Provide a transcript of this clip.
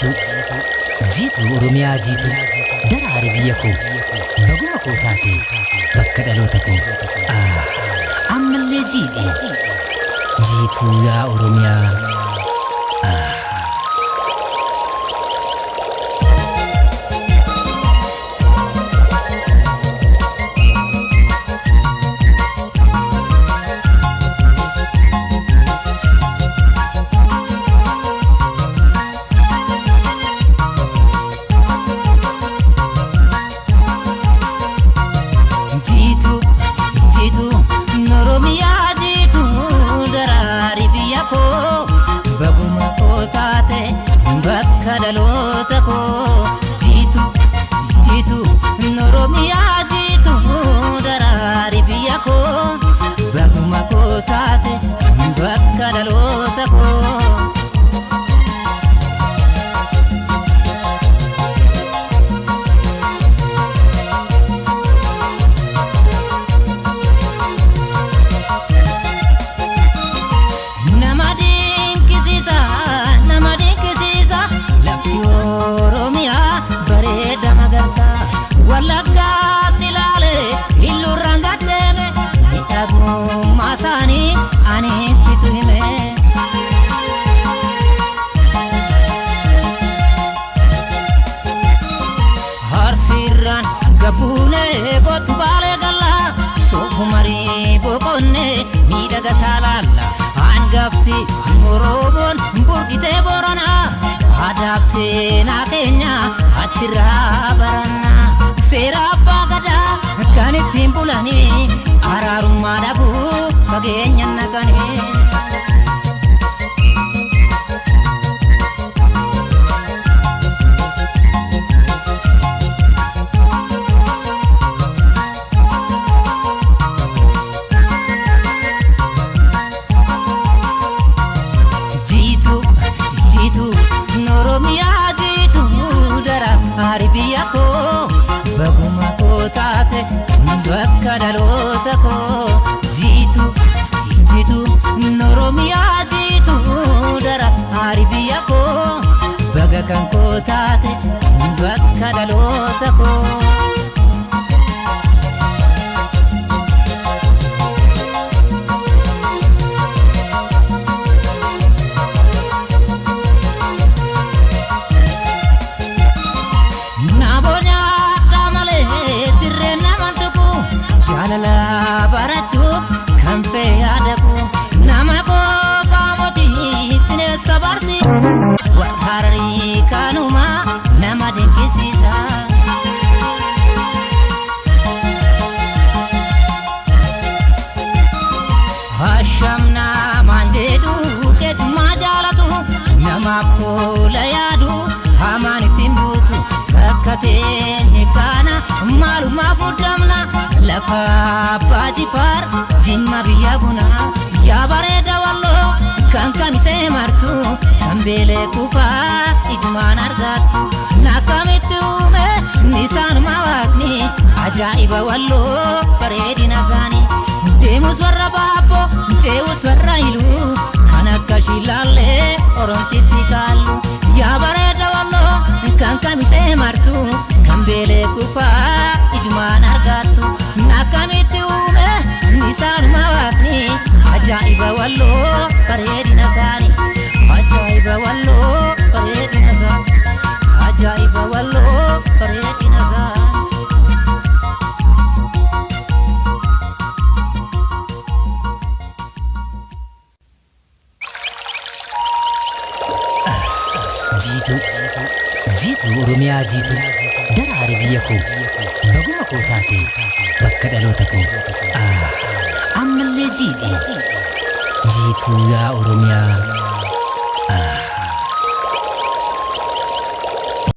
Jiituu, jiituu Oromiyaa jiituu, daraare biyya koo, baguma koo taate, bakka dhaloota koo. Ammallee jiidhe, jiituu yaa Oromiyaa. Jiituu, jiituu, Oromiyaa jiituu, daraari biyya koo, baguma koo taate, bakka dhaloota koo. Jiituu, jiituu, Oromiyaa jiituu, daraari biyya koo, baguma koo taate, bakka dhaloota koo. Nama dinqisiisa, nama dinqisiisa, lafti Oromiyaa bareeda magarsa. Wallaggaa silaalee illuurraan gaddeeme, miidhagummaa isaanii ani ittitu hime. Harsiirraan gabbuunee gootu baalee gallaa, soofumarii boqonnee miidhaga saalaalla. Hangafti Oromoon burqitee Booranaa, aadaaf seenaa keenya achirraa barannaa. Seera abbaa gadaa kan ittiin bulanii, araarummaa dhabuu fageenya naqanii. Jiituu, jiituu, Oromiyaa jiituu, daraari biyya koo, baguma koo taate, bakka dhaloota koo. Jiituu, jiituu, Oromiyaa jiituu, daraari biyya koo, baga kan koo taate, bakka dhaloota koo. Namoonni adda malee sirreen naman tuqu, jaalala barachuuf kan fee yaadaku, nama qofaa mootii bineensa barsiisa, warra Hararii kanuma nama dinqisiisa. Hashamnaa maan jedhu keetumaa jaalatu, namaaf tola yaadu hamaan ittiin buutu, bakka teenye kana maalumaaf muddamna, lafa abbaa jifaar jimma biyya bunaa, yaa bareeda walloo kan kamisee martu, kan beelee kufaa ijmaan argattu, nakkamitti uume isaanuma waaqni, ajaa'iba walloo bareedina isaanii. Deemus warra baabboo, ce'us warra iluu, kan akka shilaallee oromtitti kaallu. Yaa bareeda walloo kan kamisee martu, kan beelee kufaa ijumaan argattu, nakkamitti uume isaanuma waaqni, ajaa'iba walloo bareedina isaanii. Ajaa'iba walloo bareedina isaanii. Ajaa'iba walloo bareedina isaanii. Jiituu, jiituu Oromiyaa jiituu, daraare biyya koo, baguma koo taate, bakka dhaloota koo. Ammallee jiidhe, jiituu yaa Oromiyaa.